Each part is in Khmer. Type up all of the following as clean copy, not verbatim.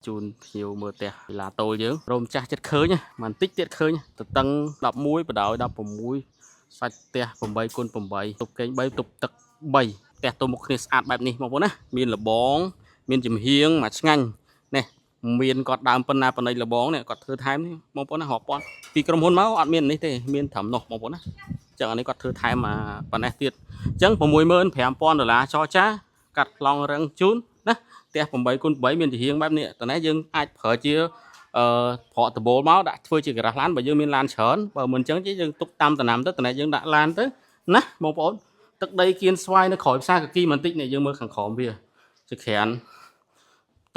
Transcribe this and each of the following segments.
ជូនភ្ញៀវមើលផ្ទះវិឡាតូលយើងរោមចាស់ចិត្តឃើញណាបន្តិចទៀតឃើញទទឹង11បដោយ16សាច់ផ្ទះ8គុណ8ទប់គេង3ទប់ទឹក3ផ្ទះទល់មុខគ្នាស្អាតបែបនេះបងប្អូនណាមានលបង មានចំហៀងមួយឆ្ងាញ់នេះមានគាត់ដើមប៉ុណ្ណាប៉ុណ្ណីលបងនេះគាត់ធ្វើថែមនេះបងប្អូនណារាប់ពាន់ពីក្រុមហ៊ុនមកអត់មាននេះទេមានត្រឹមនោះបងប្អូនណាអញ្ចឹងអានេះគាត់ធ្វើថែមអាប៉ុណ្ណេះទៀតអញ្ចឹង65,000ដុល្លារចរចាកាត់ប្លង់រឹងជូនណាផ្ទះ8គុណ8មានចំហៀងបែបនេះតើនេះយើងអាចប្រើជាអឺប្រក់ដបូលមកដាក់ធ្វើជាការ៉ាស់ឡានបើយើងមានឡានច្រើនបើមិនអញ្ចឹងទេយើងទុកតាមតំណាំទៅតើនេះយើងដាក់ឡានទៅណាបងប្អូនទឹកដីគៀនស្វាយនៅក្រោយផ្សារកាគីបន្តិចនេះយើងមើលខាងក្រោមវាជាក្រាន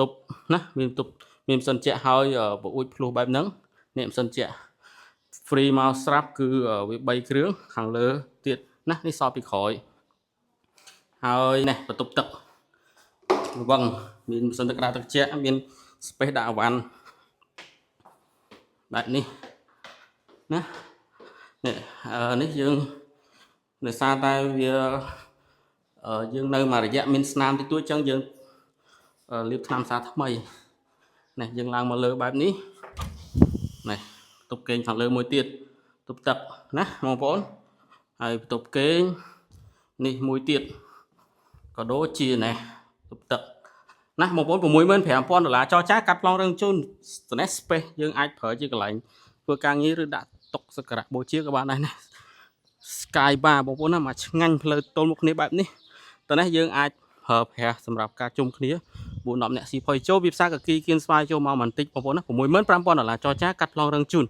ទប់ណាមានទប់មានម៉ាស៊ីនជាក់ហើយបអួចភ្លោះបែបហ្នឹងនេះម៉ាស៊ីនជាក់ free មកស្រាប់គឺវា3គ្រឿងខាងលើទៀតណានេះសល់ពីក្រោយហើយនេះបន្ទប់ទឹករវឹងមានម៉ាស៊ីនទឹកក្តៅទឹកត្រជាក់មាន space ដាក់អីវ៉ាន់បែបនេះណានេះនេះយើងដោយសារតែវាយើងនៅមួយរយៈមានស្នាមតិចតួចចឹងយើងលាបថ្នាំសាថ្មីនេះយើងឡើងមកលើបែបនេះនេះបន្ទប់គេងខាងលើមួយទៀតបន្ទប់ទឹកណាបងប្អូនហើយបន្ទប់គេងនេះមួយទៀតក៏ដូចជានេះបន្ទប់ទឹកណាបងប្អូន65,000ដុល្លារចរចាកាត់ប្លង់រឹងជូនស្នេះ space យើងអាចប្រើជាកន្លែងធ្វើការងារឬដាក់តុសក្ការៈបូជាក៏បានដែរណា Sky Bar បងប្អូនណាមកឆ្ងាញ់ផ្លូវទល់មុខគ្នាបែបនេះតើនេះយើងអាចប្រើប្រាស់សម្រាប់ការជុំគ្នា4 10នាក់ស៊ីផុយចូលពីផ្សារកាគីគៀនស្វាយចូលមកបន្តិចបងប្អូនណា65,000ដុល្លារចរចាកាត់ប្លង់រឹងជូន។